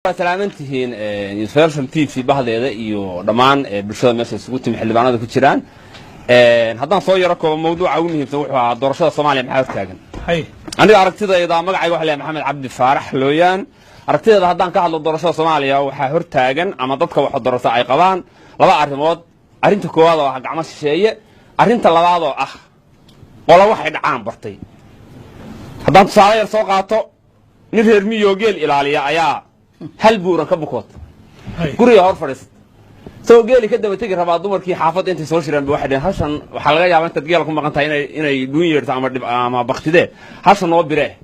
Waa salaaman tihiin Universal TV bahdeeda iyo dhammaan bulshada meesha isugu timi, xildhibaanada ku jiraan. Haddaan soo yaro koobo, mawduuca ugu muhiimsan wuxuu ahaa doorashada Soomaaliya maxaa hortaagan. Aniga aragtidayda, magacayga waxa leeyahay Maxamed Cabdi Faarax Looyaan. Aragtidayda haddaan ka hadlo, doorashada Soomaaliya waxaa hortaagan ama dadka waxa doorata ay qabaan laba arrimood. Arrinta koowaad oo ah gacmo shisheeye, arrinta labaad oo ah qolo waxay dhacaan bartay. Haddaan tusaale yar soo qaato, nin reer miyo geel ilaaliya ayaa hal buuran ka bukoota, guriga hor fadhiista, isagoo geeli ka daba tegi rabaa. Dumarkii xaafadda intay soo shireen ba waxay dhaheen: "Hashan waxaa laga yaabaa intaad geela ku maqan tahay inay dhuun yeedhto ama dhib ama baktidee, hashan noo biree."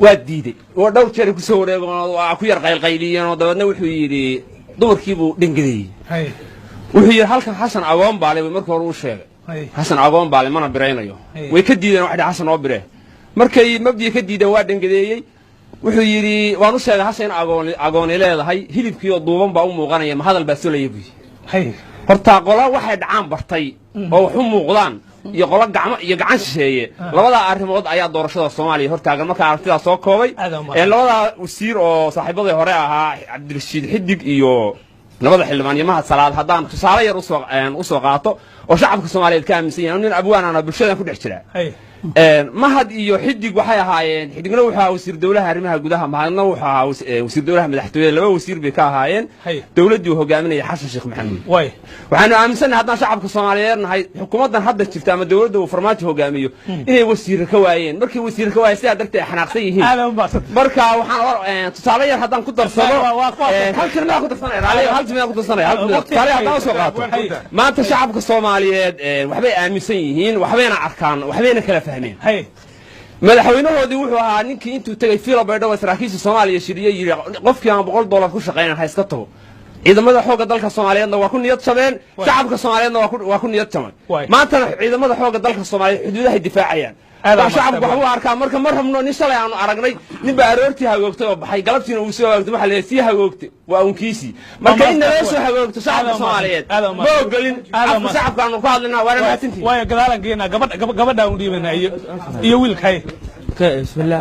Waa diidey oo dhowr jeer ay kusoo wareegoon, waa ku yar qaylqayliyeen oo dabeedna wuxuu yidhi, dumarkiibuu dhengadeeyey. Wuxuu yidhi: "Halkan hashan agoon baale." Way markii hore u sheegay, "Hashan agoon baale, mana biraynayo." Way ka diideen, waxay dhaheen: "Hashan noo biree." Markay mabdii ka diideen, waa dhengadeeyey. Wuxuu yidhi: "Waan u sheegay hasha in agooni leedahay, hilibkii oo duuban baa u muuqanaya, ma hadal baa solaya?" Buu yidhi. Horta qolo waxay dhacaan bartay oo wax u muuqdaan iyo qolo gacmo iyo gacan shisheeye, labadaa arrimood ayaa doorashada Soomaaliya hortaagan. Markaa aragtidaa soo koobay, labadaa wasiir oo saaxiibadii hore ahaa, Cabdirashiid Xidig iyo labada xildhibaan iyo Mahad Salaad, haddaan tusaale yar usoo qaato oo shacabka Soomaaliyeed ka aaminsan yahay, nin abwaanana bulshadan ku dhex jira, Mahad iyo Xidig waxay ahaayeen, Xidigna wuxuu ahaa wasiir dowlaha arrimaha gudaha, Mahadna wuxuu ahaa wasiir dowlaha madaxtooyada. Laba wasiir bay ka ahaayeen dowladdii uu hogaaminaya Xasan Sheekh Maxamuud. Waxaanu aaminsannahay, haddaan shacabka Soomaaliyeed nahay, xukuumaddan hadda jirta ama dowladda uu Farmaajo hogaamiyo inay wasiir ka waayeen. Markay wasiir ka waayeen, sidaa darteed ay xanaaqsan yihiin. Marka waxaan tusaale yar haddaan ku darsado, hal kelmadaa ku darsanaya, hal kelmadaa ku darsanaya, hal tusaale haddaan usoo qaato. Maanta shacabka Soomaaliyeed waxbay aaminsan yihiin, waxbayna arkaan, waxbayna kala fahmeen. Madaxweynahoodii wuxuu ahaa ninkii intuu tegey Villa Baydhabo saraakiisha Soomaaliya shiriye, yidhi: "Qofkii aan $100 ku shaqaynan ha iska tago." Ciidamada xoogga dalka Soomaaliyeedna waa ku niyad jabeen, shacabka Soomaaliyeedna waa ku niyad jabay. Maantana ciidamada xoogga dalka Soomaaliyeed xuduudahay difaacayaan. Shacabku waxbuu arkaa. Marka ma rabno nin shalay aanu aragnay, nin baa aroortii hagoogtay oo baxay, galabtiina uu soo hagoogtay. Waxa la sii hagoogtay waa unkiisii. Marka in naloo soo hagoogto shacabka Soomaaliyeed ma ogolin. Afka shacabka aanu ku hadlaynaa, waana mahadsantihin. Waayo, gadaalaan geenaa, gabadha gabadhaan u dhiibanaa iyo wiilka. Hay. Bismillah.